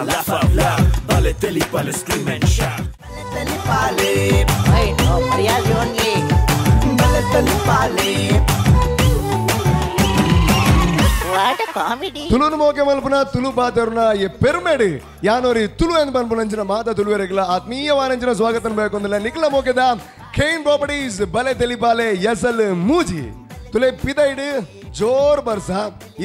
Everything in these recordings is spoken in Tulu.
Laugh out loud. Bale telipale, scream and shout. Telipale, no Maryadi only. Bale telipale. What a comedy. ತುಳುನು ಮೋಕೆ ಮಲ್ಪುನ ತುಳು ಬಾತರುನ ಎ ಪೆರುಮೆಡು ಯಾನೋರಿ ತುಳು ಎಂದು ಪನ್ಪುನಂಚಿನ ಮಾತ ತುಳುವೆರೆಗ್ಲ ಆತ್ಮೀಯವಾನಂಚಿನ ಸ್ವಾಗತ ಬೇಕೊಂದಿಲ್ಲ ನಿಖಿಲ ಮೋಕೆದ ಖೇನ್ ಪ್ರಾಪರ್ಟೀಸ್ ಬಲೆ ತೆಲಿಪಾಲೆ ಎಸಲ್ ಮೂಜಿ ತುಲೆ ಪಿದೈಡು ಜೋರ್ ಬರ್ಸ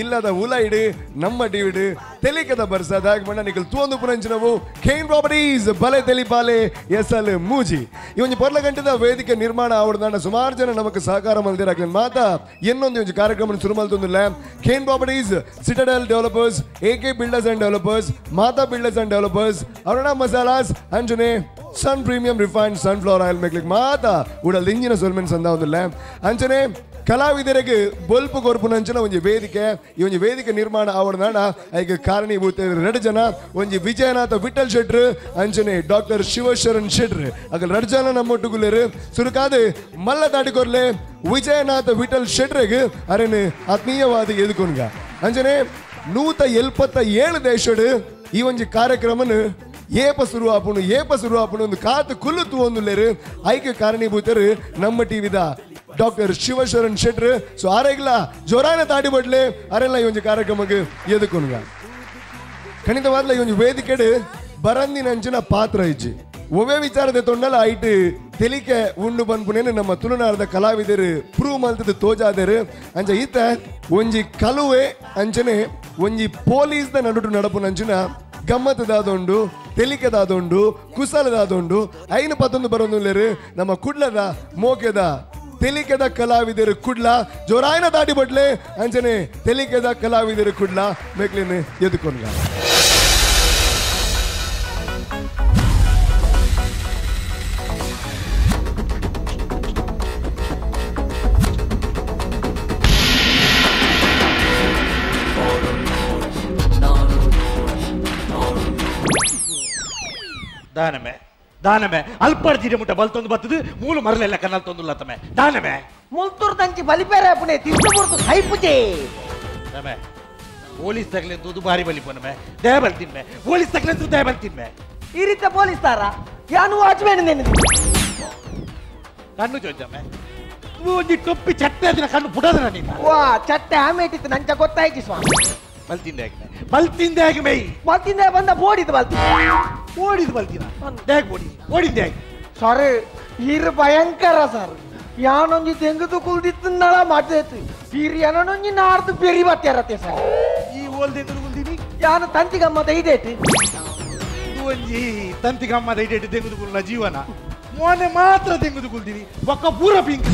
ಇಲ್ಲದ ಉಲೈಡು ನಮ್ಮ ಟಿವಿಡು ತೆಲಿಕದ ಬರ್ಸ ದಾಗ್ ಬಣ್ಣ ನಿಖಲ್ ತೂಂದು ಪುನಂಚಿನವು ಖೇನ್ ಪ್ರಾಪರ್ಟೀಸ್ ಬಲೆ ತೆಲಿಪಾಲೆ ಎಸಲ್ ಮೂಜಿ ಈ ಒಂಜಿ ಪೊರ್ಲ ಗಂಟೆದ ವೇದಿಕೆ ನಿರ್ಮಾಣ ಆವಡ್ದಾಂಡ ಸುಮಾರು ಜನ ನಮಕ್ ಸಹಕಾರ ಮಲ್ದಿರಾಕ್ಲೆ ಮಾತ ಎನ್ನೊಂದು ಒಂಜಿ ಕಾರ್ಯಕ್ರಮ ಶುರು ಮಲ್ತೊಂದುಲ್ಲ. Kane properties, citadel developers, A K builders and developers, Mata builders and developers, Aruna masalas, Anjane Sun premium refined sunflower oil ಮೇಕ್ಲಿಕ್ ಮಾತ ಉಡಲ್ ಇಂಜಿನ ಸೊಲ್ಮೆನ್ ಸಂದ ಒಂದುಲ್ಲ. ಅಂಚನೆ ಕಲಾವಿದರಿಗೆ ಬೊಲ್ಪು ಕೊರ್ಪುನಂಚಿನ ಒಂಜಿ ವೇದಿಕೆ ಈ ಒಂಜಿ ವೇದಿಕೆ ನಿರ್ಮಾಣ ಆವಡ್ದಾಂಡ ಐಕ್ ಕಾರಣೀಭೂತ ರಡ್ಡ್ ಜನ ಒಂಜಿ ವಿಜಯನಾಥ ವಿಠಲ್ ಶೆಟ್ರು ಅಂಚನೆ ಡಾಕ್ಟರ್ ಶಿವಶರಣ್ ಶೆಟ್ರು ಅಗಲ್ ರಡ್ಡ್ ಜನ ನಮ್ಮೊಟ್ಟುಗುಲ್ಲೆರ್. ಸುರುಕಾದ್ ಮಲ್ಲ ತಾಟಿಕೊರ್ಲೆ ವಿಜಯನಾಥ ವಿಠಲ್ ಶೆಟ್ರಿಗೆ ಅರೆನ್ ಆತ್ಮೀಯವಾದ ಎದುಕೊನ್ಗ. ಅಂಚನೆ 177 ದೇಶಡ್ ಈ ಒಂಜಿ ಕಾರ್ಯಕ್ರಮನ ಏಪ ಶುರು ಆಪುಣು ಏಪ ಶುರು ಆಪುಣು ಒಂದು ಕಾತು ಕುಲ್ಲು ತೂವೊಂದುಲ್ಲೆರ್. ಐಕ್ ಕಾರಣೀಭೂತರು ನಮ್ಮ ಟಿವಿದ ಡಾಕ್ಟರ್ ಶಿವಶರಣ್ ಶೆಟ್ರು. ಸೊ ಆರೆಗ್ಲ ಜೋರಾನ ತಾಟಿ ಬಡ್ಲೆ ಅರೆಲ್ಲ ಈ ಒಂಜಿ ಕಾರ್ಯಕ್ರಮಕ್ಕೆ ಎದುಕೊನ್ಗ. ಖಂಡಿತವಾದ್ಲ ಈ ಒಂಜಿ ವೇದಿಕೆಡ್ ಬರಂದಿನಂಚಿನ ಪಾತ್ರ ಇಜ್ಜಿ ಒವೇ ವಿಚಾರದ ತೊಂಡಲ ಐಟ್ ತೆಲಿಕೆ ಉಂಡು ಬನ್ಪುನೇನು ನಮ್ಮ ತುಳುನಾಡದ ಕಲಾವಿದರು ಪ್ರೂವ್ ಮಲ್ತದ ತೋಜಾದರು. ಅಂಚ ಈತ ಒಂಜಿ ಕಲುವೆ ಅಂಚನೆ ಒಂಜಿ ಪೊಲೀಸ್ದ ನಡುಟು ನಡಪುನಂಚಿನ ಗಮ್ಮತ್ತದಾದೊಂಡು ತೆಲಿಕೆದಾದೊಂಡು ಕುಸಲದಾದೊಂಡು ಐನು ಪತ್ತೊಂದು ಬರೋದುಲ್ಲೇರು ನಮ್ಮ ಕುಡ್ಲದ ಮೋಕೆದ ತೆಲಿಕೆದ ಕಲಾವಿದರು ಕುಡ್ಲ ಜೋರಾಯನ ದಾಟಿ ಬಡ್ಲೆ ಅಂಚನೆ ತೆಲಿಕೆದ ಕಲಾವಿದರು ಕುಡ್ಲ ಮೇಕ್ಲಿನ ಎದುಕೊಂಡ. ದಾನಮೆ ದಾನಮೆ ಅಲ್ಪರ್ಜಿರೆ ಮುಟ್ಟ ಬಲ್ತೊಂದು ಬತ್ತದು ಮೂಲು ಮರಲೆಲ್ಲ ಕಣ್ಣಲ್ಲಿ ತೊಂದುಲ್ಲ ತಮ್ಮೆ ದಾನಮೆ ಮುಲ್ತೂರು ತಂಚಿ ಬಲಿಪೇರೆ ಪುಣೆ ತಿಂದು ಹೈಪುಜೆ ತಮ್ಮೆ ಪೊಲೀಸ್ ತಗಲೆಂದು ಬಾರಿ ಬಲಿಪನಮೆ ದಯ ಬಲ್ತಿನ್ಮೆ ಪೊಲೀಸ್ ತಗಲೆಂದು ದಯ ಬಲ್ತಿನ್ಮೆ ಈ ರೀತಿ ಪೊಲೀಸ್ ತಾರ ಯಾನು ವಾಚ್ಮ್ಯಾನ್ ನೆನೆ ಕಣ್ಣು ಚೊಂಜಮ್ಮೆ ಒಂಜಿ ಟೊಪ್ಪಿ ಚಟ್ಟೆ ದಿನ ಕಣ್ಣು ಪುಡದನ ನೀನು ವಾ ಚಟ್ಟೆ ಆಮೇಟಿತ್ತು ನಂಚ ಗೊತ್ತಾಯ್ತು ಸ್ವಾಮಿ ಬಲ್ತಿಂದೆ ಆಗಿ ಬಲ್ತಿಂದೆ ಆಗಿ ಮೈ ಬಲ್ತಿಂದೆ ಬಂದ ಬೋಡಿದು ಬಲ್ತಿ ಓಡಿದು ಬಲ್ತಿನ ದ್ಯಾಗ್ ಓಡಿ ಓಡಿದ್ದೆ ಆಗಿ ಸರ್ ಇರು ಭಯಂಕರ ಸರ್ ಯಾನೊಂಜಿ ತೆಂಗುದು ಕುಲ್ದಿತ್ತನ್ನಳ ಮಾಡ್ತೈತು ಇರು ಏನೊಂಜಿ ನಾಡ್ದು ಬೆರಿ ಬತ್ತಿರತ್ತೆ ಸರ್ ಈ ಓಲ್ದೆಂಗುದು ಕುಲ್ದಿನಿ ಯಾನು ತಂತಿಗಮ್ಮದ ಐದೇಟು ಇದು ಒಂಜಿ ತಂತಿಗಮ್ಮದ ಐದೇಟು ತೆಂಗುದು ಕುಲ್ನ ಜೀವನ ಮೋನೆ ಮಾತ್ರ ತೆಂಗುದು ಕುಲ್ದಿನಿ ಒಕ್ಕ ಪೂರ ಪಿಂಕ್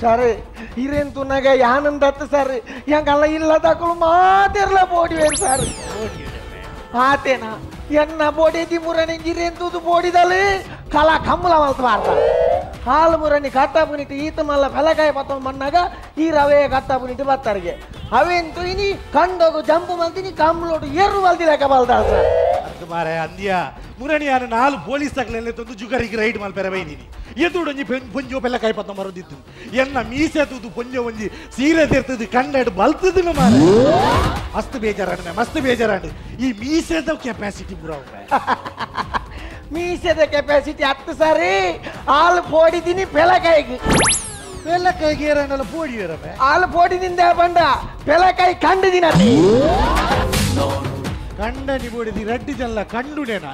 ಸರ್ ಇರೇನು ತುನಾಗ ಯಾನಂದತ್ತು ಸರ್ ಹೆಂಗಲ್ಲ ಇಲ್ಲದಾಕಳು ಮಾತಿರ್ಲ ಬೋಡಿವೇರು ಸರ್ ಆತೇನಾ ಎನ್ನ ಬೋಡೇದಿ ಮುರನಿ ಇರೇನು ಬೋಡಿದಳು ಕಲಾ ಕಮ್ಮಲ ಮಲ್ತು ಬಾರ್ದ ಹಾಲು ಮುರನಿ ಕಟ್ಟಾಪುನಿಟ್ಟು ಈತ ಮಲ್ಲ ಫಲಕಾಯಿ ಪತ್ತ ಮಣ್ಣಾಗ ಈ ರವೆ ಕಟ್ಟಾಪುನಿಟ್ಟು ಬತ್ತಾರಿಗೆ ಅವೆಂತು ಇನಿ ಕಂಡೋಗು ಜಂಪು ಮಲ್ತೀನಿ ಕಮ್ಮಲೋಟು ಏರು ಬಲ್ದಿಲೆಕ್ಕ ಬಲ್ದಾಳ ಸರ್ ಅದು ಮಾರೆ ಅಂದ್ಯ ಮುರಣಿಯಾನ ನಾಲ್ ಪೊಲೀಸ್ ತಗಲೆಲ್ಲ ತಂದು ಜುಗರಿಗೆ ರೈಡ್ ಮಲ್ಪೆರ ಬೈದೀನಿ ಎದುಡೊಂಜಿ ಪೊಂಜೋ ಪೆಲ್ಲಕಾಯಿ ಪತ್ತ ಮರದಿತ್ತು ಎನ್ನ ಮೀಸೆ ತೂದು ಪೊಂಜೋ ಒಂಜಿ ಸೀರೆ ತೆರ್ತದು ಕಂಡಾಡು ಬಲ್ತದು ಮಾರೆ ಮಸ್ತ್ ಬೇಜಾರಾಂಡ್ ಮಸ್ತ್ ಬೇಜಾರಾಂಡ್ ಈ ಮೀಸೆದ ಕೆಪಾಸಿಟಿ ಪೂರ ಮೀಸೆದ ಕೆಪಾಸಿಟಿ ಹತ್ತು ಸಾರಿ ಹಾಲು ಪೋಡಿದ್ದೀನಿ ಪೆಲಕಾಯಿಗೆ ಪೆಲಕಾಯಿಗೆ ಏರಲ್ಲ ಪೋಡಿ ಏರಮೆ ಹಾಲು ಪೋಡಿದಿಂದ ಬಂಡ ಪೆಲಕಾಯಿ ಕಂಡಿದಿನ ಕಂಡನಿ ಬೋಡಿದಿ ರಡ್ಡಿ ಜಲ್ಲ ಕಂಡುನೇನ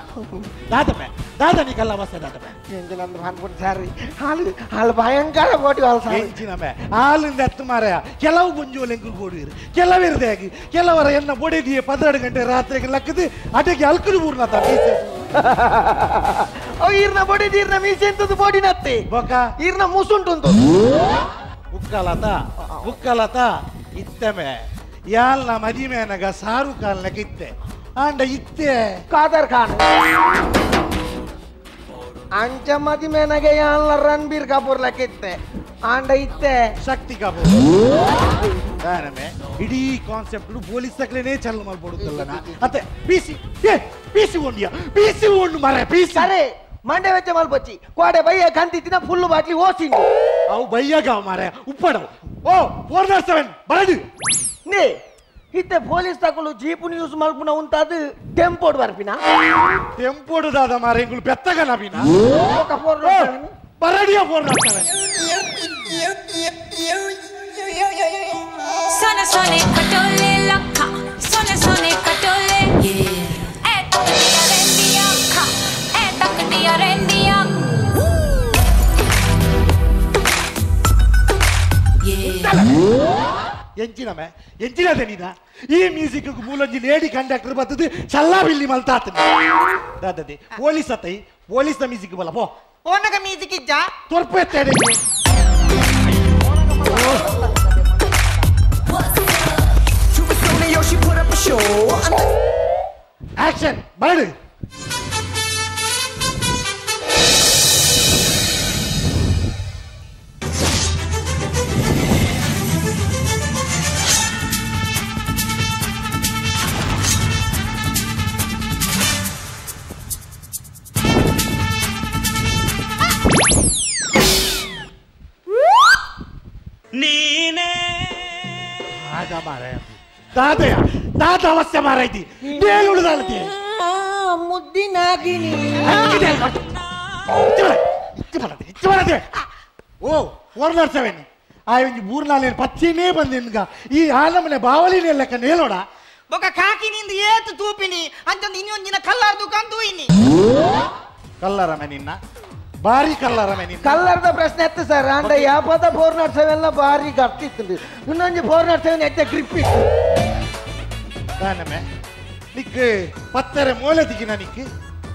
ದಾದಮೆ ದಾದನಿ ಕಲ್ಲ ಬಸ್ಸೆ ದಾದಮೆ ಎಂಜಿನಂದು ಅನ್ಕೊಂಡು ಸರ್ ಹಾಲು ಹಾಲು ಭಯಂಕರ ಬೋಟಿ ಹಾಲು ಸರ್ ಎಂಜಿನಮೆ ಹಾಲಿಂದ ಹತ್ತು ಮಾರಾಯ ಕೆಲವು ಗುಂಜೋಲು ಎಂಕುಲು ಬೋಡುವಿರು ಕೆಲವಿರದೆ ಆಗಿ ಕೆಲವರ ಎನ್ನ ಬೋಡಿದಿಯೇ 12 ಗಂಟೆ ರಾತ್ರಿಗೆ ಲಕ್ಕದು ಅಟಕ್ಕೆ ಅಲ್ಕುಲು ಪೂರ್ಣ ಮೀಸೆ ಅವು ಈರ್ನ ಬೋಡಿದಿ ಈರ್ನ ಮೀಸೆ ಎಂತದ್ದು ಬೋಡಿನತ್ತೆ ಬೊಕ ಈರ್ನ ಮುಸುಂಟುಂತು ಉಕ್ಕಲತ ಉಕ್ಕಲತ ಇತ್ತಮೆ ಯಾಲ್ನ ಮದಿಮೇನಗ ಸಾರು ಕಾಲ್ನಕ ಇತ್ತೆ ಆಂಡ ಇತ್ತೆ ಕಾದರ್ ಖಾನ್ ಅಂಚ ಮದಿಮೇನಗ ಯಾಲ್ನ ರಣಬೀರ್ ಕಪೂರ್ ಲಕ್ಕಿತ್ತೆ ಆಂಡ ಇತ್ತೆ ಶಕ್ತಿ ಕಪೂರ್ ದಾನಮೆ ಇಡೀ ಕಾನ್ಸೆಪ್ಟ್ ಪೊಲೀಸ್ ತಕ್ಲೇನೆ ಚಾಲು ಮಾಡ್ಬೋಡುತ್ತಲ್ಲ ಅತ್ತೆ ಪಿಸಿ ಏ ಪಿಸಿ ಒಂಡಿಯ ಪಿಸಿ ಒಂಡು ಮಾರೆ ಪಿಸಿ ಸರಿ ಮಂಡೆ ವೆಚ್ಚ ಮಲ್ಪೊಚ್ಚಿ ಕೋಡೆ ಬಯ್ಯ ಕಂತಿತ್ತಿನ ಫುಲ್ ಬಾಟ್ಲಿ ಓಸಿಂಡು ಅವು ಬಯ್ಯಾಗ ಮಾರೆ ಉಪ್ಪಡವು ಓ 407 ಬರದು ನೇ ಇತ್ತೆ ಪೊಲೀಸ್ ತಕಲು ಜೀಪುನ ಯೂಸ್ ಮಲ್ಪುನ ಉಂತಾದು ಟೆಂಪೋಡ್ ಬರ್ಪಿನ ಟೆಂಪೋಡು ದಾದ ಮಾರೆ ಇಂಗುಲು ಪೆತ್ತಗನ ಬಿನ ಬರಡಿಯ ಫೋನ್ ಸೋನೆ ಸೋನೆ ಕಟೋಲೆ ಲಕ್ಕ ಸೋನೆ ಸೋನೆ ಕಟೋಲೆ ಏ ತಕ್ಕಿಯ ರೆಂಡಿಯ ಖ ಏ ತಕ್ಕಿಯ ರೆಂಡಿಯ ಎಂಚಿನಮೆ ಎಂಚಿನ ತೆನಿದ ಈ ಮ್ಯೂಸಿಕ್ ಮೂಲೊಂಜಿ ಲೇಡಿ ಕಂಡಕ್ಟರ್ ಬತ್ತದು ಚಲ್ಲಾ ಬಿಲ್ಲಿ ಮಲ್ತಾತ ದಾದದೆ ಪೊಲೀಸ್ ಅತ್ತೈ ಪೊಲೀಸ್ ನ ಮ್ಯೂಸಿಕ್ ಬಲ ಪೋ ಓನಗ ಮ್ಯೂಸಿಕ್ ಇಜ್ಜಾ ತೊರ್ಪೆ ತೇಡೆ ಆಕ್ಷನ್ ಬರಡು ದಾದಯ ದಾದ ಅವಶ್ಯ ಮಾರೈತಿ ಬೇಲುಳಿದಾಲತಿ ಮುದ್ದಿನಾಗಿನಿ ಓ 407 ಆ ಒಂಜಿ ಮೂರ್ನಾಲ್ ಪಚ್ಚಿನೇ ಬಂದಿನ್ಗ ಈ ಆಲಮನೆ ಬಾವಲಿನೇ ಲೆಕ್ಕ ನೇಲೋಡ ಬೊಕ ಕಾಕಿ ನಿಂದು ಏತು ತೂಪಿನಿ ಅಂತಂದು ಇನ್ನೊಂದಿನ ಕಲ್ಲಾರ ದುಕಾನ್ ತೂಯಿನಿ ಕಲ್ಲರಮೆ ನಿನ್ನ ಬಾರಿ ಕಲ್ಲರಮೆ ನಿನ್ನ ಕಲ್ಲರದ ಪ್ರಶ್ನೆ ಎತ್ತು ಸರ್ ಅಂಡ ಯಾಪದ 407 ಬಾರಿ ಗರ್ತಿತ್ತು ಇನ್ನೊಂದು 407 ಎತ್ತೆ ಗ್ರಿಪ್ ಇತ್ತು ದಾನಮೆ ನಿಕ್ ಪತ್ತರೆ ಮೂಲೆ ತಿಕ್ಕಿನ ನಿಕ್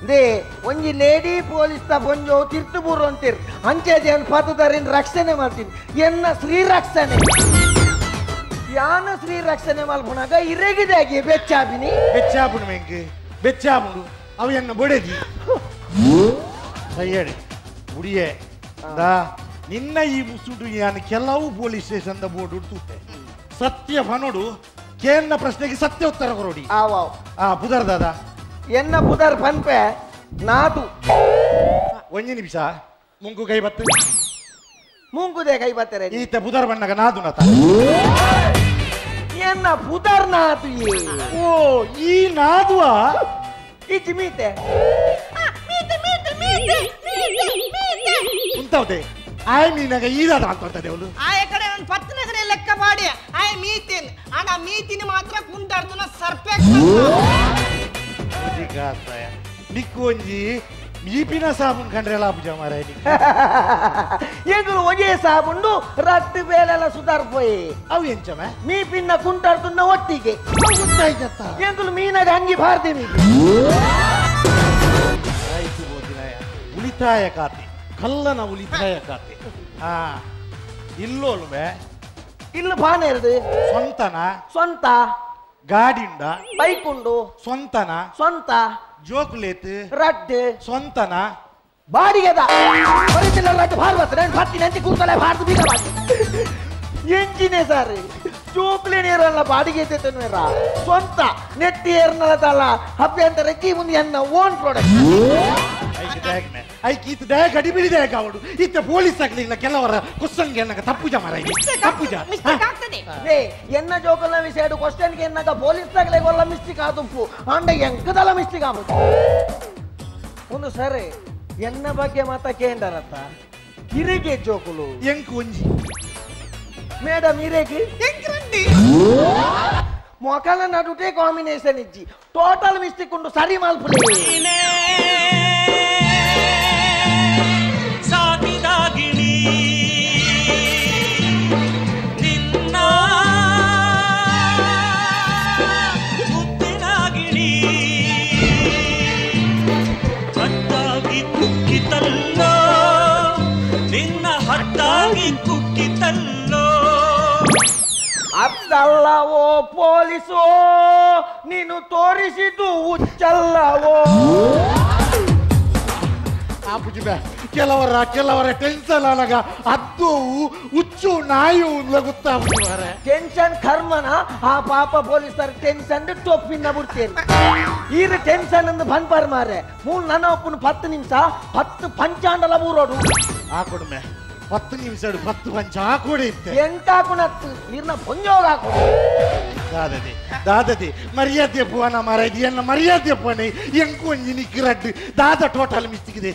they ಒಂಜಿ ಲೇಡಿ ಪೊಲೀಸ್ ತ ಪೊಂಜೋ ತಿರ್ತು ಬೂರು ಅಂತೀರ್ ಅಂಚೆ ಜನ ಪತ್ತದರಿನ ರಕ್ಷಣೆ ಮಾಡ್ತೀನಿ ಎನ್ನ ಶ್ರೀ ರಕ್ಷಣೆ ಯಾನ ಶ್ರೀ ರಕ್ಷಣೆ ಮಲ್ಪುನಾಗ ಇರೆಗಿದಾಗಿ ಬೆಚ್ಚಾಬಿನಿ ಬೆಚ್ಚಾಬುನು ಮೆಂಗ್ ಬೆಚ್ಚಾಬುನು ಅವು ಎನ್ನ ಬೊಡೆದಿ ಸಯ್ಯಡೆ ಉಡಿಯೆ ದಾ ನಿನ್ನ ಈ ಮುಸುಡು ಯಾನು ಕೆಲವು police station the board ಉಡ್ತುತ್ತೆ ಸತ್ಯ ಫನೋಡು ಕೇನ್ನ ಪ್ರಶ್ನೆಗೆ ಸತ್ಯ ಉತ್ತರ ಕೊರೋಡಿ ಆವಾವ್ ಆ ಪುದರ್ ದಾದಾ ಎನ್ನ ಪುದರ್ ಪನ್ಪೆ ನಾದು ಒಂಜಿ ನಿಮಿಷ ಮುಂಗು ಕೈ ಬತ್ತು ಮುಂಗುದೆ ಕೈ ಬತ್ತಾರೆ ಈತ ಪುದರ್ ಬಣ್ಣಗ ನಾದು ನತ ಎನ್ನ ಪುದರ್ ನಾದು ಓ ಈ ನಾದುವ ಇಜ್ಜಿ ಮೀತೆ ಮೀತೆ ಮೀತೆ ಮೀತೆ ಮೀತೆ ಉಂತಾವ್ದೆ ಆಯ್ ಮೀನಾಗ ಈದಾದ ಅಂತ ದೇವಲು ಆಯ ಕಡೆ ನನ್ನ ಪತ್ತನಗನೆ ಲೆಕ್ಕ ಮಾಡಿ ಆಯ್ ಮೀತೇನ್ ಆನ ಮೀತಿನ ಮಾತ್ರ ಕುಂಟಾಡ್ತುನ ಸರ್ಪೆಕ್ಟ್ ನಿಕ್ಕು ಒಂಜಿ ಮೀಪಿನ ಸಾಬೂನ್ ಕಂಡ್ರೆ ಲಾಪುಜ ಮಾರಾಯ ಎಂಗುಲು ಒಂಜೇ ಸಾಬುಂಡು ರಟ್ಟು ಬೇಲೆಲ್ಲ ಸುಧಾರ್ಪೋಯಿ ಅವು ಎಂಚಮೆ ಮೀಪಿನ ಕುಂಟಾಡ್ತುನ್ನ ಒಟ್ಟಿಗೆ ಎಂಗುಲು ಮೀನಾಗ ಅಂಗಿ ಬಾರ್ದೆ ಮೀಪಿ ಉಳಿತಾಯ ಖಾತೆ ಕಲ್ಲನ ಉಳಿತಾಯ ಖಾತೆ ಹಾ ಇಲ್ಲೋಲ್ಮೆ ಇಲ್ಲ ಬಾನೆ ಇರುದು ಸ್ವಂತನ ಸ್ವಂತ ಗಾಡಿ ಉಂಡ ಬೈಕ್ ಉಂಡು ಸ್ವಂತನ ಸ್ವಂತ ಜೋಕುಲೇತ್ ರಡ್ಡು ಸ್ವಂತನ ಬಾಡಿಗೆದ ಬರೀತಿಲ್ಲ ರಡ್ಡು ಬಾರ್ ಬರ್ತದೆ ನಾನು ಪತ್ತಿ ನಂಚಿ ಕೂತಲೆ ಬಾರ್ದು ಬೀಗ ಬಾರ್ದು ಎಂಜಿನೇ ಸರ್ ಜೋಕುಲೆ ನೀರಲ್ಲ ಬಾಡಿಗೆ ಎತ್ತೇರ ಸ್ವಂತ ನೆಟ್ಟಿ ಏರ್ನಲ್ಲ ಅಭ್ಯಂತರ ಜೀ ಮುಂದೆ ಎನ್ನ ಓನ್ ಪ್ರಾಡಕ್ಟ್ ಐಕ್ ಈತ ದಯ ಗಡಿಬಿಡಿ ದಯಕ ಅವಳು ಈತ ಪೊಲೀಸ್ ಆಗ್ಲಿಲ್ಲ ಕೆಲವರ ಕ್ವಶನ್ಗೆ ಎನ್ನಗ ತಪ್ಪುಜ ಮಾರ ತಪ್ಪುಜ ಏ ಎನ್ನ ಜೋಕಲ್ಲ ವಿಷಯ ಕ್ವಶನ್ಗೆ ಎನ್ನಗ ಪೊಲೀಸ್ ಆಗ್ಲೇ ಗೊಲ್ಲ ಮಿಸ್ಟೇಕ್ ಆದುಪ್ಪು ಅಂಡ ಎಂಕದಲ್ಲ ಮಿಸ್ಟೇಕ್ ಆಗುದು ಒಂದು ಸರಿ ಎನ್ನ ಬಗ್ಗೆ ಮಾತಾ ಕೇಂಡರತ್ತ ಹಿರಿಗೆ ಜೋಕುಲು ಎಂಕು ಒಂಜಿ ಮೇಡಮ್ ಹಿರೇಗಿ ಮೊಕಲ ನಡುಟೆ ಕಾಂಬಿನೇಷನ್ ಇಜ್ಜಿ ಟೋಟಲ್ ಮಿಸ್ಟೇಕ್ ಉಂಟು ಸರಿ ಮಲ್ಪುಲೆ ಸಾಕಿದಾಗಿಣಿ ನಿನ್ನ ಮುತ್ತಿನಾಗಿಣಿ ಹತ್ತಾಗಿ ಕುಕ್ಕಿತಲ್ಲೋ ನಿನ್ನ ಹತ್ತಾಗಿ ಕುಕ್ಕಿತಲ್ಲೋ ಅತ್ತಲ್ಲವೋ ಪೊಲೀಸೋ ನೀನು ತೋರಿಸಿದ್ದು ಹುಚ್ಚಲ್ಲವೋ ಕೆಲವರ ಕೆಲವರ ಟೆನ್ಷನ್ ಆನಾಗ ಅದು ಹುಚ್ಚು ನಾಯಿ ಗೊತ್ತಾಗ್ಬಿಟ್ಟಿದ್ದಾರೆ ಟೆನ್ಷನ್ ಕರ್ಮನ ಆ ಪಾಪ ಪೊಲೀಸರ್ ಟೆನ್ಷನ್ ಟೊಪ್ಪಿನ ಬಿಡ್ತೇನೆ ಈರು ಟೆನ್ಷನ್ ಅಂದು ಬಂದ್ಪಾರ್ ಮಾರೆ ಮೂರು ನನ್ನ ಒಪ್ಪನು 10 ನಿಮಿಷ 10 ಪಂಚಾಂಡಲ ಮೂರೋಡು ಆ ಕೊಡುಮೆ 10 ನಿಮಿಷ 10 ಪಂಚ ಹಾಕೊಡೆ ಇತ್ತೆ ಎಂಟಾಕು ನತ್ತು ನೀರ್ನ ಪೊಂಜೋಗ ಹಾಕೊಡು. ದಾದದೆ ದಾದದೆ ಮರ್ಯಾದೆ ಪೋನ ಮಾರಾಯ್ದು ಎನ್ನ ಮರ್ಯಾದೆ ಪೋನೆ ಎಂಕೊಂಜಿ ನಿಕ್ ರಡ್ಡು ದಾದ ಟೋಟಲ್ ಮಿಸ್ಟಿಗಿದೆ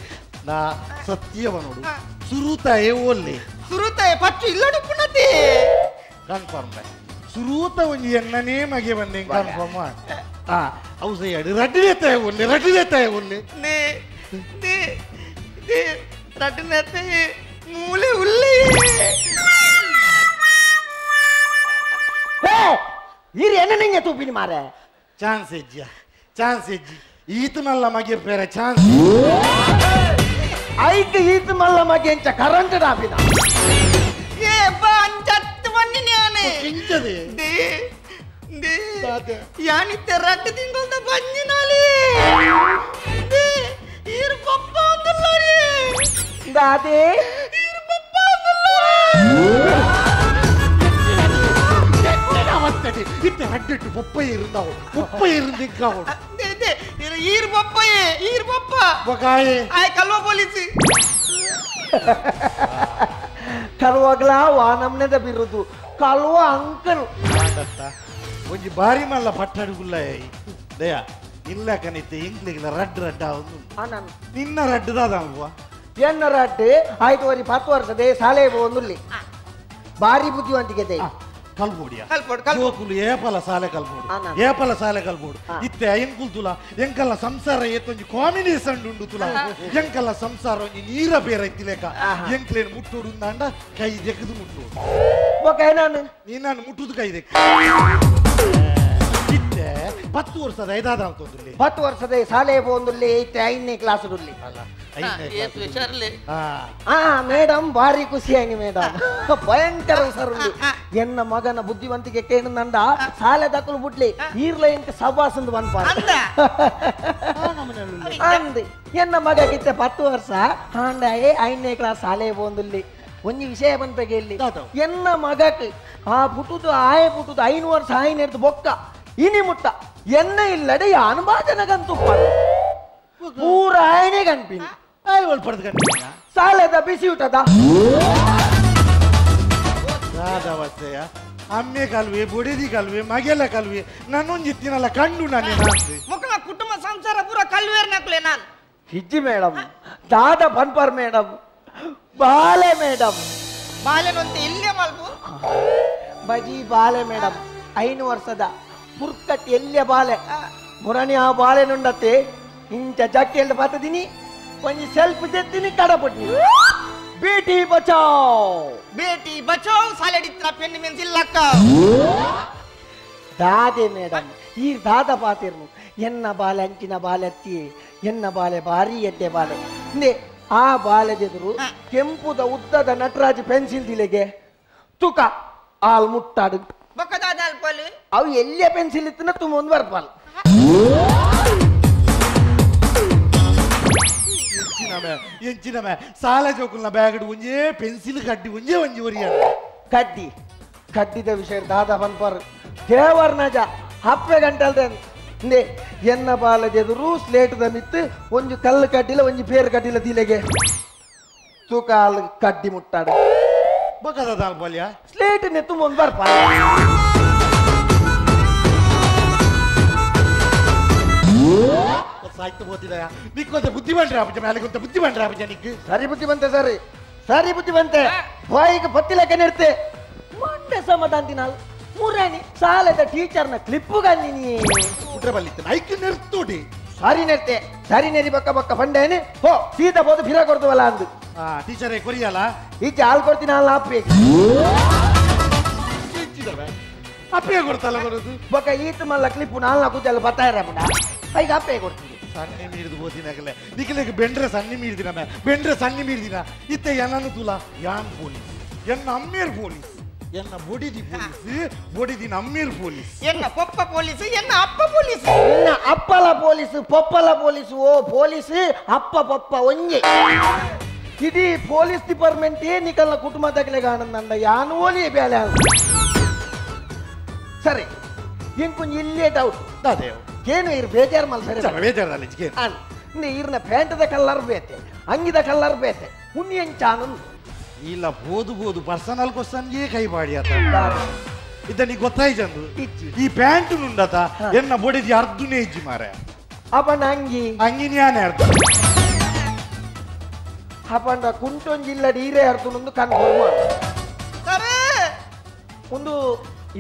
ನಾ ಸತ್ಯವ ನೋಡು ಸುರುತಾಯೇ ಓಲ್ಲೆ ಸುರುತಾಯ ಪಚ್ಚು ಇಲ್ಲಡು ಪುನತೆ ಕನ್ಫರ್ಮ್ ಸುರೂತ ಒಂಜಿ ಎನ್ನನೇ ಮಗೆ ಬಂದೆ ಕನ್ಫರ್ಮ್ ಆ ಅವು ಸೈಯಾಡು ರಡ್ಡನೇ ತಾಯ ಒಲ್ಲೆ ರಡ್ಡನೇ ತಾಯ ಒಲ್ಲೆ ನೇ ನೇ ನೇ ರಡ್ಡನೇ ತಾಯ ಮೂಲೆ ಉಲ್ಲೆ ಏ ಇರಿ ಎನ್ನನಿಂಗೆ ತೂಪಿನಿ ಮಾರೆ ಚಾನ್ಸ್ ಎಜ್ಜಿಯ ಚಾನ್ಸ್ ಎಜ್ಜಿ ಈತ ಮಲ್ಲ ಮಗೆ ಬೇರೆ ಚಾನ್ಸ್ ಐಕ್ ಈತ ಮಲ್ಲ ಮಗೆ ಎಂಚ ಕರೆಂಟ್ ಡಾಪಿನ ಏ ಬಾ ಅಂಚತ್ತು ಬನ್ನಿ ನಾನೇ ಕಿಂಚದೆ they they ಯಾನಿತ್ತೆ ರಡ್ಡು ತಿಂಗಳ್ದ ಬಂಜಿನಾಲಿ they ಈರು ಪಪ್ಪ ಅಂದುಲ್ಲಾರಿ ದಾದೆ ಈರು ಪಪ್ಪ ಅಂದುಲ್ಲ ಇತ್ತೆ ರಡ್ಡಿಟ್ಟು ಪಪ್ಪ ಇರುಂದಾವು ಪಪ್ಪ ಇರುಂದಿಕ್ಕಾವು they they ಈರು ಪಪ್ಪಯೇ ಈರು ಪಪ್ಪ ಬಕಾಯೇ ಆಯ್ ಕಲ್ವ ಪೊಲೀಸ್ ಕಲ್ವಗ್ಲಾ ವಾನಮ್ನೆದ ಬಿರುದು ಕಲ್ವ ಅಂಕಲ್ ಒಂಜಿ ಬಾರಿ ಮಲ್ಲ ಪಟ್ಟಡುಗುಲ್ಲ ದಯಾ ಇಲ್ಲ ಕನಿತೆ ಇಂಗ್ಲಿಗ್ಲ ರಡ್ಡು ರಡ್ಡ ನಿನ್ನ ರಡ್ಡುದಾದ ಅಲ್ವಾ ಎನ್ನ ರಡ್ಡು ಆಯ್ತು ವರಿ 10 ವರ್ಷದ ಶಾಲೆ ಒಂದುಲ್ಲಿ ಬಾರಿ ಬುದ್ಧಿವಂತಿಕೆ ಕಲ್ಬೋಡಿಯ ಜೋಕುಲು ಏಪಲ ಸಾಲೆ ಕಲ್ಬೋಡು ಏಪಲ ಸಾಲೆ ಕಲ್ಬೋಡು ಇತ್ತೆ ಎಂಕುಲ್ ತುಲ ಎಂಕಲ್ಲ ಸಂಸಾರ ಏತೊಂಜಿ ಕಾಂಬಿನೇಷನ್ ಉಂಡು ತುಲ ಎಂಕಲ್ಲ ಸಂಸಾರ ಒಂಜಿ ನೀರ ಬೇರೆ ಇತ್ತಿಲೇಕ ಎಂಕ್ಲೇನು ಮುಟ್ಟೋಡು ಅಂದಾಂಡ ಕೈ ದೆಕ್ಕದು ಮುಟ್ಟೋಡು ನಾನು ನೀನು ಮುಟ್ಟುದು ಕೈ ದೆಕ್ಕ ಇತ್ತೆ 10 ವರ್ಷದ ಐದಾದ ಅಂತೊಂದುಲ್ಲಿ 10 ವರ್ಷದ ಶಾಲೆ ಒಂದುಲ್ಲಿ ಇತ್ತೆ 5ನೇ ಕ್ಲಾಸ್ ಉಲ್ಲಿ ಅಲ್ಲ ಮೇಡಮ್ ಭಾರಿ ಖುಷಿ ಆಯ್ನಿ ಮೇಡಮ್ ಭಯಂಕರ ಹುಷಾರುಂಡು ಎನ್ನ ಮಗನ ಬುದ್ಧಿವಂತಿಕೆ ಕೇಣಂದ ಸಾಲೆ ದಕ್ಕಲು ಬುಡ್ಲಿ ಈರ್ಲ ಎಂಕ ಸಬಾಸಂದು ಬನ್ಪಾರ ಅಂದ್ ಎನ್ನ ಮಗಗಿತ್ತೆ 10 ವರ್ಷ ಹಾಂಡಾಯೇ 5ನೇ ಕ್ಲಾಸ್ ಶಾಲೆ ಒಂದುಲ್ಲಿ ಒಂಜಿ ವಿಷಯ ಬಂಪೆಗೆ ಇಲ್ಲಿ ಎನ್ನ ಮಗಕ್ ಆ ಪುಟುದು ಆಯೆ ಪುಟುದು 5 ವರ್ಷ ಆಯ್ನೆಡ್ದು ಬೊಕ್ಕ ಇನಿ ಮುಟ್ಟ ಎನ್ನ ಇಲ್ಲಡೆ ಯಾನು ಬಾಜನಗಂತುಪ್ಪ ಪೂರ ಆಯನೆ ಗಂಪಿನಿ ಸಾಲದ ಬಿಸಿ ಊಟದ ದಾದವತ್ತೆಯ ಅಮ್ಮೆ ಕಲ್ವೆ ಬೊಡೆದಿ ಕಲ್ವೆ ಮಗೆಲ್ಲ ಕಲ್ವೆ ನಾನೊಂಜಿತ್ತಿನಲ್ಲ ಕಂಡು ನಾನೇ ಮುಖನ ಕುಟುಂಬ ಸಂಸಾರ ಪೂರ ಕಲ್ವೇರ್ ನಕ್ಲೆ ನಾನು ಹಿಜ್ಜಿ ಮೇಡಮ್ ದಾದ ಬನ್ಪರ್ ಮೇಡಮ್ ಬಾಲೆ ಮೇಡಮ್ ಬಾಲೆನಂತೆ ಇಲ್ಲೇ ಮಲ್ಪು ಬಜಿ ಬಾಲೆ ಮೇಡಮ್ 5 ವರ್ಷದ ಪುರ್ಕಟ್ ಎಲ್ಲೆ ಬಾಲೆ ಮುರಣಿ ಆ ಬಾಲೆ ನುಂಡತ್ತೆ ಇಂಚ ಜಕ್ಕೆಲ್ಲ ಬತ್ತದಿನಿ ಒಂಜಿ ಸೆಲ್ಫ್ ದೆತ್ತಿನಿ ಕಡಪಟ್ಟಿ ಬೇಟಿ ಬಚಾವ್ ಬೇಟಿ ಬಚಾವ್ ಸಾಲೆಡಿತ್ರ ಪೆನ್ ಮೆನ್ಸಿಲ್ಲಕ್ಕ ದಾದೆ ಮೇಡಮ್ ಈ ದಾದ ಪಾತಿರ್ನು ಎನ್ನ ಬಾಲೆ ಅಂಚಿನ ಬಾಲೆ ಅತ್ತಿ ಎನ್ನ ಬಾಲೆ ಬಾರಿ ಎಡ್ಡೆ ಬಾಲೆ ನೆ ಆ ಬಾಲೆದೆದುರು ಕೆಂಪುದ ಉದ್ದದ ನಟರಾಜ್ ಪೆನ್ಸಿಲ್ ದಿಲೆಗೆ ತುಕ ಆಲ್ ಮುಟ್ಟಾಡು ಅವು ಎಲ್ಲೇ ಪೆನ್ಸಿಲ್ ಇತ್ತನ ತುಂಬ ಒಂದು ಬರ್ಪಾಲ್ ಎಂಚಿನಮೆ ಸಾಲ ಜೋಕುಲ್ನ ಬ್ಯಾಗ್ ಒಂಜೇ ಪೆನ್ಸಿಲ್ ಕಡ್ಡಿ ಒಂಜೇ ಒಂಜಿ ಒರಿಯ ಕಡ್ಡಿ ಕಡ್ಡಿದ ವಿಷಯ ದಾದ ಬನ್ಪರ್ ದೇವರ್ ನಜ ಹಪ್ಪೆ ಗಂಟಲ್ದೆ ಇಂದೆ ಎನ್ನ ಬಾಲದೆದುರು ಸ್ಲೇಟ್ದ ಮಿತ್ತು ಒಂಜಿ ಕಲ್ಲು ಕಡ್ಡಿಲ ಒಂಜಿ ಪೇರು ಕಡ್ಡಿಲ ದಿಲೆಗೆ ತೂಕಾಲ್ ಕಡ್ಡಿ ಮುಟ್ಟಾಡು ಬಕದ ದಾಲ್ ಸ್ಲೇಟ್ ನೆತ್ತು ಒಂದು ಬರ್ಪ ಸಾಯ್ತು ಹೋತಿದ ನಿಕ್ಕೊಂತ ಬುದ್ಧಿ ಬಂದ್ರೆ ಅಪ್ಪಜ ಮೇಲೆ ಕೊಂತ ಬುದ್ಧಿ ಬಂದ್ರೆ ಅಪ್ಪಜ ನಿಕ್ ಸರಿ ಬುದ್ಧಿ ಬಂತೆ ಸರಿ ಸರಿ ಬುದ್ಧಿ ಬಂತೆ ಬಾಯಿಗೆ ಪತ್ತಿಲಕ್ಕೆ ನೆಡ್ತೆ ಮಂಡೆ ಸಮಾಧಾನ ಮುರಾಣಿ ಸಾಲದ ಟೀಚರ್ನ ಕ್ಲಿಪ್ಪು ಗಂದಿನಿ ಉಟ್ರೆ ಬಲ್ಲಿತ್ತು ಐಕ್ ನೆರ್ತೋಡಿ ಸಾರಿ ನೆರ್ತೆ ಸಾರಿ ನೆರಿ ಬಕ್ಕ ಬಕ್ಕ ಬಂಡೇನೆ ಹೋ ಸೀದಾ ಬೋದು ಫಿರಾ ಕೊಡ್ತವಲ್ಲ ಅಂದು ಟೀಚರೇ ಕೊರಿಯಲ್ಲ ಈ ಜಾಲ್ ಕೊಡ್ತೀನಿ ಅಲ್ಲ ಅಪ್ಪಿ ಅಪ್ಪೆ ಕೊಡ್ತಲ್ಲ ಕೊಡೋದು ಬೊಕ್ಕ ಈತ ಮಲ್ಲ ಕ್ಲಿಪ್ಪು ನಾಲ್ಕು ಕೂತಲ್ಲ ಬತ್ತಾಯಿರ ಪುಡ ಈಗ ಅಪ್ಪೆ ಕೊಡ್ತೀನಿ ಸಣ್ಣ ಮೀರಿದು ಬೋದಿನಾಗಲೇ ನಿಖಿಲಿಗೆ ಬೆಂಡ್ರೆ ಸಣ್ಣ ಮೀರಿದಿನ ಮೇ ಬೆಂಡ್ರೆ ಸಣ್ಣ ಮೀರಿದಿನ ಇತ್ತೆ ಎನ್ನನ್ನು ತುಲ ಯಾನ್ ಪೊಲೀಸ್ ಎನ್ನ ಅಮ್ಮೇರ್ ಪೊಲೀಸ್ ಎನ್ನ ಬೊಡಿದಿ ಪೊಲೀಸ್ ಬೊಡಿದಿನ ಅಮ್ಮೇರ್ ಪೊಲೀಸ್ ಎನ್ನ ಪೊಪ್ಪ ಪೊಲೀಸ್ ಎನ್ನ ಅಪ್ಪ ಪೊಲೀಸ್ ಎನ್ನ ಅಪ್ಪಲ ಪೊಲೀಸ್ ಪೊಪ್ಪಲ ಪೊಲೀಸ್ ಓ ಪೊಲೀಸ್ ಅಪ್ಪ ಪೊಪ್ಪ ಒಂಜೆ ಇಡೀ ಪೊಲೀಸ್ ಡಿಪಾರ್ಟ್ಮೆಂಟ್ ಏ ನಿಕಲ್ನ ಕುಟುಂಬದಾಗಲೇ ಕಾಣಂದ ಯಾನು ಓಲಿ ಬೇಲೆ ಸರಿ ಇಂಕೊಂಜಿ ಇಲ್ಲೇ ಡೌಟ್ ಅದೇವು ಏನು ಇರ್ ಬೇಜಾರು ಮಲ್ ಸರಿ ಬೇಜಾರಲ್ಲ ನೀರಿನ ಪ್ಯಾಂಟದ ಕಲ್ಲರ್ ಬೇತೆ ಅಂಗಿದ ಕಲ್ಲರ್ ಬೇತೆ ಉನ್ನಿ ಎಂಚಾನಂದು ಇಲ್ಲ ಬೋದು ಬೋದು ಪರ್ಸನಲ್ ಕ್ವಶನ್ಗೆ ಕೈ ಬಾಡಿ ಆತ ಇದ್ದ ಗೊತ್ತಾಯ್ತು ಈ ಪ್ಯಾಂಟ್ ನುಂಡತ ಎನ್ನ ಬೊಡಿದಿ ಅರ್ಧನೇ ಇಜ್ಜಿ ಮಾರೆ ಅಪನ ಅಂಗಿ ಅಂಗಿ ನ್ಯಾನೆ ಅರ್ಧ ಅಪಂಡ ಕುಂಟೊಂಜಿಲ್ಲ ಈರೇ ಅರ್ಧನೊಂದು ಕನ್ಫರ್ಮ್ ಸರ್ ಒಂದು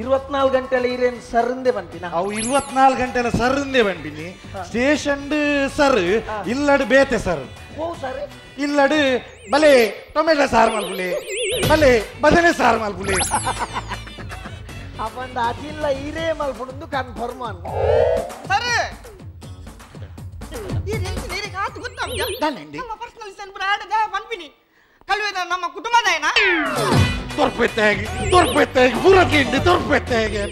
24 ಗಂಟೆಲ್ಲ ಈರೇನು ಸರ್ಂದೆ ಬಂತಿನ ಅವು 24 ಗಂಟೆಲ್ಲ ಸರ್ಂದೆ ಬಂದಿನಿ ಸ್ಟೇಷನ್ ಸರ್ ಇಲ್ಲಡು ಬೇತೆ ಸರ್ ಓ ಸರ್ ಇಲ್ಲಡು ಬಲೆ ಟೊಮೆಟೊ ಸಾರು ಮಲ್ಪುಲೆ ಬಲೆ ಬದನೆ ಸಾರು ಮಲ್ಪುಲೆ ಅಪಂಡ ಅದಿಲ್ಲ ಈರೇ ಮಲ್ಪುಂದು ಕನ್ಫರ್ಮ್ ಅನ್ ಸರ್ ಈ ರೆಂಚ್ ನೀರಿಗೆ ಆತು ಗೊತ್ತಾಗ್ಯಾ ನಮ್ಮ ಪರ್ಸನಲ್ ಸೆನ್ ಪುರ ಆಡದ ಪನ್ಪಿನಿ ಕಲ್ವೇದ ನಮ್ಮ ಕುಟುಂಬದಾಯನ ತೊರ್ಪೆತ್ತಾಗಿ ತೊರ್ಪೆತ್ತಾಗಿ ಪೂರ ತಿಂಡಿ ತೊರ್ಪೆತ್ತಾಗಿ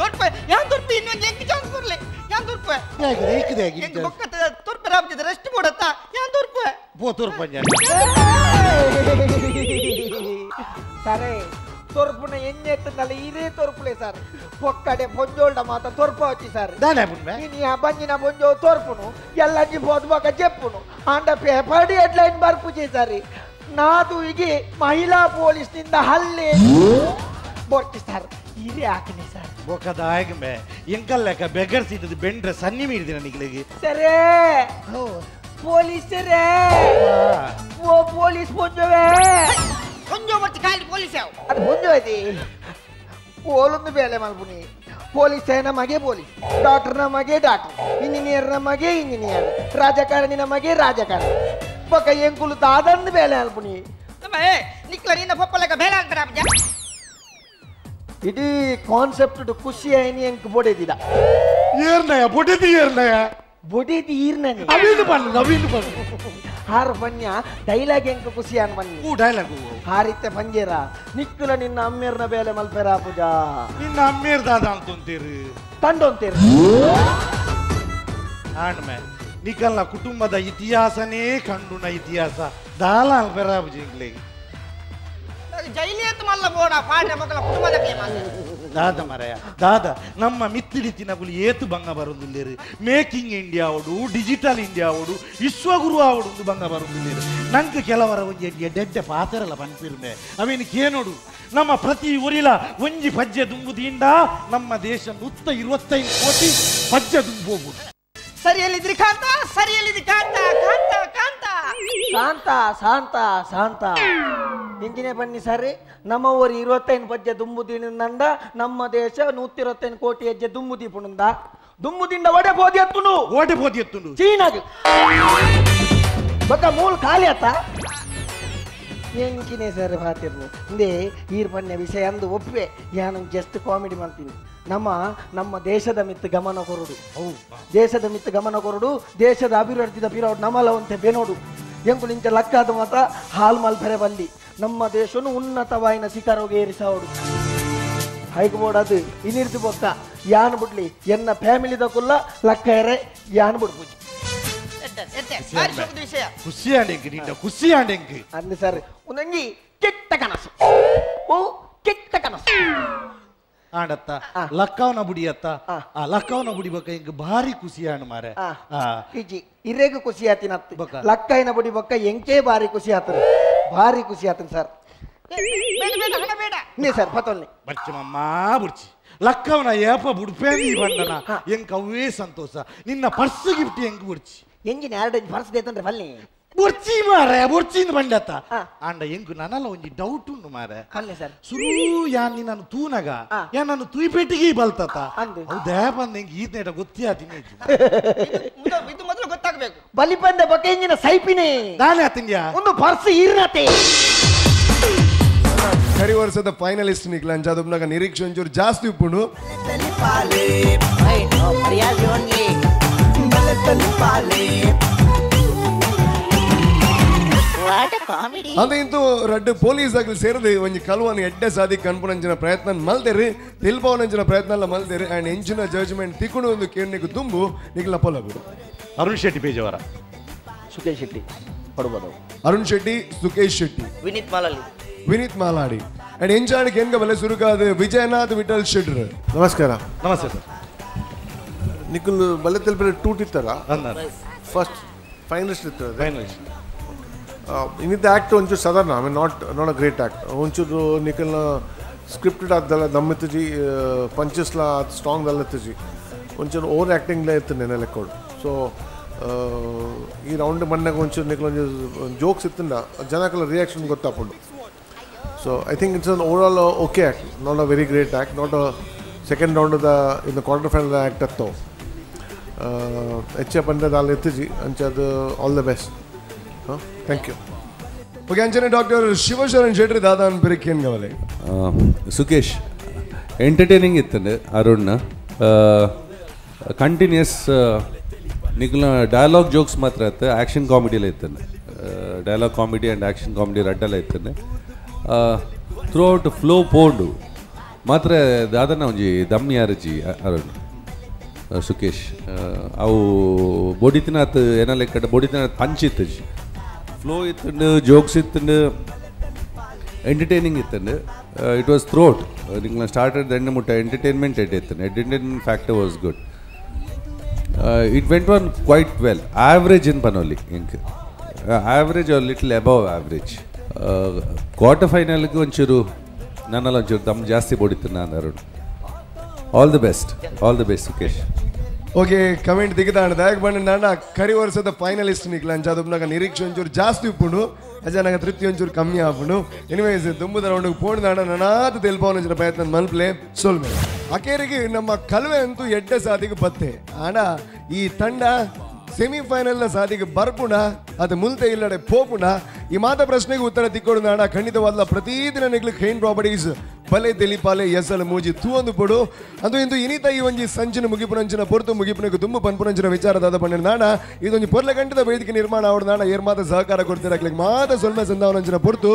ತೊರ್ಪೆ ಯಾನ್ ತೊರ್ಪೆ ಇನ್ನೊಂದು ಎಂಕ್ ಚಾನ್ಸ್ ಕೊರ್ಲೆ ಯಾನ್ ತೊರ್ಪೆ ಹೇಗೆ ಏಕದೆ ಆಗಿ ಎಂಕ್ ಬೊಕ್ಕತ ತೊರ್ಪೆ ರಾಬ್ಜಿದ ರೆಸ್ಟ್ ಕೊಡತ್ತ ಯಾನ್ ತೊರ್ಪೆ ಪೋ ತೊರ್ಪಂಜ ಸరే ತೊರ್ಪುನ ಎಣ್ಣೆತ್ತಂದಲ್ಲ ಇದೇ ತೊರ್ಪುಲೆ ಸರ್ ಪೊಕ್ಕಡೆ ಪೊಂಜೋಲ್ಡ ಮಾತ ತೊರ್ಪ వచ్చಿ ಸರ್ ದಾನೆ ಪುಣ್ಮೆ ನೀ ಆ ಬಂಜಿನ ಪೊಂಜೋ ತೋರ್ಪುನು ಎಲ್ಲಂಜಿ పోదు చెప్పును ಅಂಡ paper headline ಬರ್ಪುಜೆ sir ನಾದು ಇಗಿ ಮಹಿಳಾ ಪೊಲೀಸ್ ನಿಂದ ಹಲ್ಲೆ ಬೊರ್ಚಿ ಸರ್ ಇದೇ ಹಾಕನೆ ಸರ್ ಬೊಕ್ಕದ ಆಗಮೆ ಎಂಕಲ್ಲೆಕ್ಕ ಬೆಗರ್ ಸೀಟದ ಬೆಂಡ್ರೆ ಸನ್ನಿ ಮೀಡಿದಿನ ನಿಗ್ಲಿಗೆ ಸರೇ ಪೊಲೀಸರೇ ಓ ಪೊಲೀಸ್ ಪೊಂಜೋವೇ ಪೊಂಜೋ ಬರ್ತಿ ಖಾಲಿ ಪೊಲೀಸ್ ಯಾವ ಅದು ಪೊಂಜೋ ಐತಿ ಓಲೊಂದು ಬೇಲೆ ಮಲ್ಪುನಿ ಪೊಲೀಸ್ ನಮಗೆ ಪೊಲೀಸ್ ಡಾಕ್ಟರ್ ನಮಗೆ ಡಾಕ್ಟರ್ ಇಂಜಿನಿಯರ್ ನಮಗೆ ಇಂಜಿನಿಯರ್ ರಾಜಕಾರಣಿ ನಮಗೆ ರಾಜಕಾರಣಿ ಬೊಕ್ಕ ಎಂಕುಲು ದಾದಂದು ಬೇಲೆ ಮಲ್ಪುನಿ ನಿಕ್ಲ ನಿನ್ನ ಪಪ್ಪಲಕ ಬೇಲೆ ಅಂತಾರ ಇಡೀ ಕಾನ್ಸೆಪ್ಟ್ ಖುಷಿ ಐನಿ ಎಂಕ್ ಬೊಡೆದಿದ ಏರ್ನಯ ಬೊಡೆದಿ ಏರ್ನಯ ಬೊಡೆದಿ ಈರ್ನನಿ ಅವಿಂದು ಪಣ್ಣು ಅವಿಂದು ಪಣ್ಣು ಹಾರು ಪನ್ಯ ಡೈಲಾಗ್ ಎಂಕ್ ಖುಷಿ ಅನ್ ಬನ್ನಿ ಊ ಡೈಲಾಗ್ ಹಾರಿತ್ತೆ ಪಂಜೇರ ನಿಕ್ಕುಲ ನಿನ್ನ ಅಮ್ಮೇರ್ನ ಬೇಲೆ ಮಲ್ಪೆರ ಪೂಜಾ ನಿನ್ನ ಅಮ್ಮೇರ್ ದಾದ ಅಂತಂತೀರಿ ತಂಡೊಂತೀರಿ ಆಣ್ಮೆ ನಿಕಲ್ನ ಕುಟುಂಬದ ಇತಿಹಾಸನೇ ಕಂಡುನ ಇತಿಹಾಸ ದಾಲ ಅಲ್ಪೆರ ಪೂಜೆ ಜೈಲಿಯತ್ತು ಮಲ್ಲ ಬೋಡ ಪಾಡ್ರೆ ಮಕ್ಕಳ ಕುಟುಂಬದ ದಾದ ಮರಯ ದಾದ ನಮ್ಮ ಮಿತ್ತಿಡಿತಿನ ಗುಲಿ ಏತು ಬಂಗ ಬರುದಿಲ್ಲೇರು ಮೇಕಿಂಗ್ ಇಂಡಿಯಾ ಅವಡು ಡಿಜಿಟಲ್ ಇಂಡಿಯಾ ಅವಡು ವಿಶ್ವಗುರು ಅವಡು ಒಂದು ಬಂಗ ಬರುದಿಲ್ಲೇರು ನಂಗೆ ಕೆಲವರ ಒಂಜಿ ಎಡ್ಡೆಡ್ಡೆ ಪಾತೆರಲ್ಲ ಪನ್ಪಿರ್ಮೆ ಅವೇನು ಕೇನೋಡು ನಮ್ಮ ಪ್ರತಿ ಊರಿಲ ಒಂಜಿ ಪಜ್ಜೆ ದುಂಬುದಿಂದ ನಮ್ಮ ದೇಶ 125 ಕೋಟಿ ಪಜ್ಜೆ ದುಂಬೋಗುದು ಸರಿಯಲ್ಲಿದ್ರಿ ಕಾಂತ ಸರಿಯಲ್ಲಿದ್ರಿ ಕಾಂತ ಕಾಂತ ಕಾಂತ ಶಾಂತ ಶಾಂತ ಶಾಂತ ಇಂಜಿನೇ ಬನ್ನಿ ಸರಿ ನಮ್ಮ ಊರು 25 ಪಜ್ಜೆ ದುಂಬುದಿನಿಂದ ನಮ್ಮ ದೇಶ 125 ಕೋಟಿ ಹೆಜ್ಜೆ ದುಂಬುದೀಪುನುಂದ ದುಂಬುದಿಂದ ಒಡೆ ಬೋದಿ ಎತ್ತುನು ಓಡೆ ಬೋದಿ ಎತ್ತುನು ಚೀನಾಗ ಬಕ್ಕ ಮೂಲ ಖಾಲಿ ಆತ ಎಂಕಿನೇ ಸರ್ ಭಾತಿರ್ನು ಇಂದೇ ಈರ್ ಬನ್ನೆ ವಿಷಯ ಅಂದು ಒಪ್ಪೆ ಯಾನು ಜಸ್ಟ್ ಕಾಮಿಡಿ ಮಾಡ್ತೀನಿ ನಮ್ಮ ನಮ್ಮ ದೇಶದ ಮಿತ್ತು ಗಮನ ಕೊರಡು ದೇಶದ ಮಿತ್ತು ಗಮನ ಕೊರಡು ದೇಶದ ಅಭಿವೃದ್ಧಿದ ಪಿರೋಡು ನಮಲವಂತೆ ಬೆನೋಡು ಎಂಕು ನಿಂಚ ಲಕ್ಕಾದ ಮಾತ್ರ ಹಾಲ್ ಮಲ್ಪೆರೆ ಬಲ್ಲಿ ನಮ್ಮ ದೇಶನು ಉನ್ನತವಾಯಿನ ಶಿಖರೋಗೆ ಏರಿಸೋಡು ಹೈಕ್ ಬೋರ್ಡ್ ಅದು ಇನ್ನಿರ್ದು ಬೊಕ್ಕ ಯಾನ್ ಬಿಡ್ಲಿ ಎನ್ನ ಫ್ಯಾಮಿಲಿದ ಕುಲ್ಲ ಲಕ್ಕ ಎರೆ ಯಾನ್ ಬಿಡ್ಪೂಜಿ ಖುಷಿ ಆಂಡೆಂಕ್ ನಿನ್ನ ಖುಷಿ ಆಂಡೆಂಕ್ ಅಂದು ಸರ್ ಒಂದಂಗಿ ಕೆಟ್ಟ ಕನಸು ಓ ಕೆಟ್ಟ ಕನಸು ಆಂಡತ್ತ ಲಕ್ಕವನ ಬುಡಿಯತ್ತ ಆ ಲಕ್ಕವನ ಬುಡಿ ಬೊಕ್ಕ ಇಂಕ್ ಭಾರಿ ಖುಷಿ ಆಂಡ್ ಮಾರೆ ಇಜ್ಜಿ ಇರೇಗ ಖುಷಿ ಆತಿನತ್ತು ಲಕ್ಕೈನ ಬುಡಿ ಬೊಕ್ಕ ಎಂಕೇ ಭಾರಿ ಖುಷಿ ಆತನ ಭಾರಿ ಖುಷಿ ಆತನ ಸರ್ ನೀ ಸರ್ ಪತೊನ್ನಿ ಬರ್ಚಮಮ್ಮ ಬುಡ್ಚಿ ಲಕ್ಕವನ ಏಪ ಬುಡ್ಪೇಂದಿ ಬಂಡನ ಎಂಕ್ ಅವೇ ಸಂತೋಷ ನಿನ್ನ ಪರ್ಸ್ ಗಿಫ್ಟ್ ಎಂಕ್ ಬುಡ್ಚಿ ಎಂಜಿನ ಎರಡು ಪರ್ಸ್ ದೇತಂದ್ರೆ ಬಲ್ಲಿ ಬುರ್ಚಿ ಮಾರೆ ಬುರ್ಚಿಂದ ಬಂಡತ್ತ ಆಂಡ ಎಂಕು ನನಲ ಒಂಜಿ ಡೌಟ್ ಉಂಡು ಮಾರೆ ಅಲ್ಲೇ ಸರ್ ಸುರು ಯಾನ್ ನಾನು ತೂನಗ ಯಾನ್ ನಾನು ತೂಯ್ಪೇಟಿಗೆ ಬಲ್ತತ ಹೌದೇ ಬಂದ ಎಂಕ್ ಈತನೇಟ ಗೊತ್ತೇ ಆತಿನಿ ಇದು ಮೊದಲು ಗೊತ್ತಾಗಬೇಕು ಬಲಿ ಬಂದ ಬೊಕ್ಕ ಎಂಜಿನ ಸೈಪಿನಿ ದಾನೆ ಆತಿಂದ್ಯಾ ಒಂದು ಪರ್ಸ್ ಈರ್ನತೆ ಕರಿ ವರ್ಷದ ಫೈನಲಿಸ್ಟ್ ನಿಕ್ಲ ಅಂಚಾದುಪ್ನಾಗ ನಿರೀಕ್ಷೆ ಒಂಚೂರು ಜಾಸ್ತಿ ಉಪ್ಪುಂಡು ಅಂತ ಇಂತೂ ರಡ್ಡು ಪೊಲೀಸ್ ಆಗಲಿ ಸೇರಿದು ಒಂಜಿ ಕಲ್ವನ್ ಎಡ್ಡೆ ಸಾದಿ ಕನ್ಪುನಂಚಿನ ಪ್ರಯತ್ನ ಮಲ್ತೆರಿ ತಿಲ್ಪವನಂಚಿನ ಪ್ರಯತ್ನ ಎಲ್ಲ ಮಲ್ತೆರಿ ಅಂಡ್ ಎಂಚಿನ ಜಡ್ಜ್ಮೆಂಟ್ ತಿಕ್ಕುಂಡು ಒಂದು ಕೇರ್ನಿಗೆ ತುಂಬು ನಿಕ್ಲ ಪೊಲಬು ಅರುಣ್ ಶೆಟ್ಟಿ ಪೇಜವರ ಸುಖೇಶ್ ಶೆಟ್ಟಿ ಪಡ್ಬೋದು ಅರುಣ್ ಶೆಟ್ಟಿ ಸುಖೇಶ್ ಶೆಟ್ಟಿ ವಿನೀತ್ ಮಾಲಾಡಿ ವಿನೀತ್ ಮಾಲಾಡಿ ಅಂಡ್ ಎಂಚಾಣಿಗೆ ಹೆಂಗ ಬಲೆ ಸುರುಕಾದ ವಿಜಯನಾಥ್ ವಿಠಲ್ ಶೆಟ್ರ್ ನಮಸ್ಕಾರ ನಮಸ್ತೆ ಸರ್ ನಿಖಿಲ್ ಬಲೆ ತೆಲ್ಪರೆ ಟೂಟ್ ಇತ್ತಲ್ಲ ಫಸ್ಟ್ ಫೈನಲಿಸ್ಟ್ ಇತ್ತು ಫೈನಲಿಸ್ಟ್ ಇನ್ನಿದ್ದ ಆ್ಯಕ್ಟ್ ಒಂಚೂರು ಸಾಧಾರಣ I mean not not a great act ಒಂಚೂರು ನಿಖಲ್ನ ಸ್ಕ್ರಿಪ್ಟೆಡ್ ಆದ್ದಲ್ಲ ದಮ್ಮಿತ್ತಜಿ ಪಂಚಸ್ಲ ಆತ್ ಸ್ಟ್ರಾಂಗ್ ದಲ್ಲತ್ತಜಿ ಒಂಚೂರು ಓವರ್ ಆ್ಯಕ್ಟಿಂಗ್ಲೇ ಇತ್ತು ನೆನೆ ಲೆಕ್ಕೋಡು. ಸೊ ಈ ರೌಂಡ್ ಮಣ್ಣಾಗ ಒಂಚೂರು ನಿಕ್ಲೊಂಜಿ ಜೋಕ್ಸ್ ಇತ್ತಂಡ ಜನಕ್ಕೆಲ್ಲ ರಿಯಾಕ್ಷನ್ ಗೊತ್ತಾಪುಂಡು. So I think it's an overall okay act, not a very great act, not a second round the in the quarter final act ಅತ್ತೋ ಹೆಚ್ಚ ಪಂಡ ದಾಲ್ ಎತ್ತಿಜಿ ಅಂಚದು. ಆಲ್ the best, ಹಾಂ, thank you. Okay, ಅಂಚನೆ ಡಾಕ್ಟರ್ ಶಿವಶರಣ್ ಶೆಟ್ಟಿ ದಾದಾನ್ ಪಿರಿಕೇನ್ ಗವಲೆ. ಸುಕೇಶ್ ಎಂಟರ್ಟೈನಿಂಗ್ ಇತ್ತಂಡೆ ಅರುಣ್ ಕಂಟಿನ್ಯೂಸ್ ನಿಕ್ಲ ಡೈಲಾಗ್ ಜೋಕ್ಸ್ ಮಾತ್ರ ಇತ್ತು, ಆ್ಯಕ್ಷನ್ ಕಾಮಿಡಿಯಲ್ಲ ಇತ್ತಂಡೆ. Dialogue comedy and action comedy ರಡ್ಡಲ್ಲ ಇತ್ತಂಡೆ. Through out flow ಪೋಂಡು ಮಾತ್ರ ದಾದನ ಒಂಜಿ ದಮ್ ಯಾರಜಿ ಅರುಣ್ ಸುಕೇಶ್. ಅವು ಬೊಡಿತಿನಾತ್ ಏನ ಲೆಕ್ಕಡ ಬೊಡಿತಿನಾಥ್ ಪಂಚ್ ಇತ್ತು, ಫ್ಲೋ ಇತ್ತಂಡು, ಜೋಕ್ಸ್ ಇತ್ತಂಡು, ಎಂಟರ್ಟೈನಿಂಗ್ ಇತ್ತಂಡು. It was throughout ನಿಂಗೆ ಸ್ಟಾರ್ಟೆಡ್ ಎಂಡ್ ಮುಟ್ಟ ಎಂಟರ್ಟೈನ್ಮೆಂಟ್ ಎಡ್ ಇತ್ತಂಡು. Entertainment factor was good. It went on quite well. Average in ಪನೋಲಿ ಇಂಕ್ average or little above average. Quarter ಫೈನಲ್ಗೆ ಒಂಚೂರು ನನ್ನಲ್ಲಿ ಒಂಚೂರು ದಮ್ ಜಾಸ್ತಿ ಬೊಡಿತು ನಾನು Arun. All the best, all the best Sukesh. Okay, comment ದಿಗದಾಣ ದಾಯಕ್ ಬಂಡ ಕರಿ ವರ್ಷದ ಫೈನಲಿಸ್ಟ್ ನಿಕ್ಲ ಅಂಚಾದೊಬ್ಬನಾಗ ನಿರೀಕ್ಷೆ ಒಂಚೂರು ಜಾಸ್ತಿ ಉಪ್ಪುಂಡು, ಅಜ ತೃಪ್ತಿ ಒಂಚೂರು ಕಮ್ಮಿ ಆಪುಂಡು. ಎನಿವೇಸ್ ದುಂಬುದ ರೌಂಡ್ ಪೋಣದಾಣ ನನಾದ ತೆಲ್ಪಾವನ ಪ್ರಯತ್ನ ಮಲ್ಪ್ಲೆ ಸೊಲ್ಮೆ. ಅಕೇರಿಗೆ ನಮ್ಮ ಕಲ್ವೆ ಅಂತೂ ಎಡ್ಡೆ ಸಾದಿಗೆ ಬತ್ತೆ ಆಣ ಈ ತಂಡ ಸೆಮಿಫೈನಲ್ನ ಸಾದಿಗೆ ಬರ್ಪುಣ ಅದು ಮುಲ್ತೆ ಇಲ್ಲಡೆ ಪೋಪುಣ. ಈ ಮಾತ ಪ್ರಶ್ನೆಗೆ ಉತ್ತರ ತಿಕ್ಕೊಡು ನಾಡ ಖಂಡಿತವಾದ ಪ್ರತಿದಿನ ನಿಗ್ಲು ಖೈನ್ ಪ್ರಾಪರ್ಟೀಸ್ ಬಲೆ ತೆಲಿಪಾಲೆ ಎಸಲ ಮೂಜಿ ತೂವೊಂದು ಪೊಡು. ಅದು ಇಂದು ಇನಿತ ಈ ಒಂಜಿ ಸಂಚಿನ ಮುಗಿಪುನಂಚಿನ ಪೊರ್ತು ಮುಗಿಪುನకు ದುಂಬು ಪನ್ಪುನಂಚಿನ ವಿಚಾರದಾದ ಪಂಡ ನಾಡ ಇದೊಂಜಿ ಪೊರ್ಲ ಗಂಟದ ವೇದಿಕೆ ನಿರ್ಮಾಣ ಅವಡು ನಾಡ ಏರ್ ಮಾತ ಸಹಕಾರ ಕೊಡ್ತಿರಕ್ಲಿಕ್ಕೆ ಮಾತ ಸೊಲ್ಮೆ ಸಂದಾವನಂಚಿನ ಪೊರ್ತು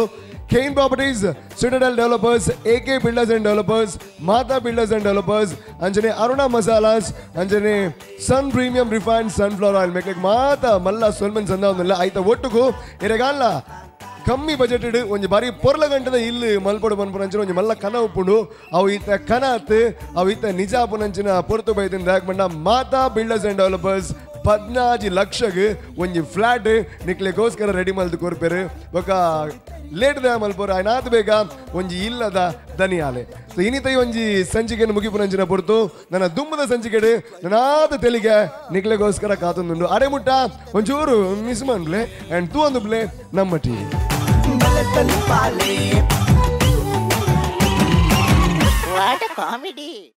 Kane properties, Citadel developers, A K builders and developers, Mata builders and developers, Anjane Aruna masalas, Anjane Sun premium refined sunflower oil ಮೇಕ್ಲಿಕ್ಕೆ ಮಾತ ಮಲ್ಲ ಸೊಲ್ಮನ್ ಸಂದಾವನಲ್ಲ ಆಯ್ತ ಒಟ್ಟುಗು ಇರೆಗಾಲ್ಲ ಕಮ್ಮಿ ಬಜೆಟ್ ಒಂಜಿ ಬಾರಿ ಪೊರ್ಲ ಗಂಟದ ಇಲ್ಲಿ ಮಲ್ಪೊಡು ಪನ್ಪುನಂಚಿನ ಒಂಜಿ ಮಲ್ಲ ಕನ ಉಪ್ಪುಂಡು. ಅವು ಈತ ಕನಾತ್ ಅವು ಈತ ನಿಜ ಪುನಂಚಿನ ಪೊರ್ತು ಬೈದಿನ ದಾಕ್ ಬಂಡ ಮಾತಾ ಬಿಲ್ಡರ್ಸ್ ಅಂಡ್ ಡೆವಲಪರ್ಸ್ 14 ಲಕ್ಷಗ್ ಒಂಜಿ ಫ್ಲಾಟ್ ನಿಕ್ಲೆಗೋಸ್ಕರ ರೆಡಿ ಮಲ್ದು ಕೊರ್ಪೇರು. ಬೊಕ ಲೇಟ್ the ಮಲ್ಪೋರು ಆಯ್ನಾತ್ ಬೇಗ ಒಂಜಿ ಇಲ್ಲದ ದನಿಯಾಲೆ. ಸೊ ಇನ್ನಿತ ಒಂಜಿ ಸಂಚಿಕೆಯನ್ನು ಮುಗಿಪುನಂಚಿನ ಪೊರ್ತು ನನ್ನ ದುಮ್ಮದ ಸಂಚಿಕೆಡು ನನಾದ ತೆಲಿಗೆ ನಿಕ್ಲೆಗೋಸ್ಕರ ಕಾತೊಂದುಂಡು. ಅರೆ ಮುಟ್ಟ ಒಂಚೂರು ಮಿಸ್ ಮನ್ಪ್ಲೆ ಆ್ಯಂಡ್ ತೂ ಒಂದು ಪ್ಲೇ ನಮ್ಮ ಟಿ. What a comedy.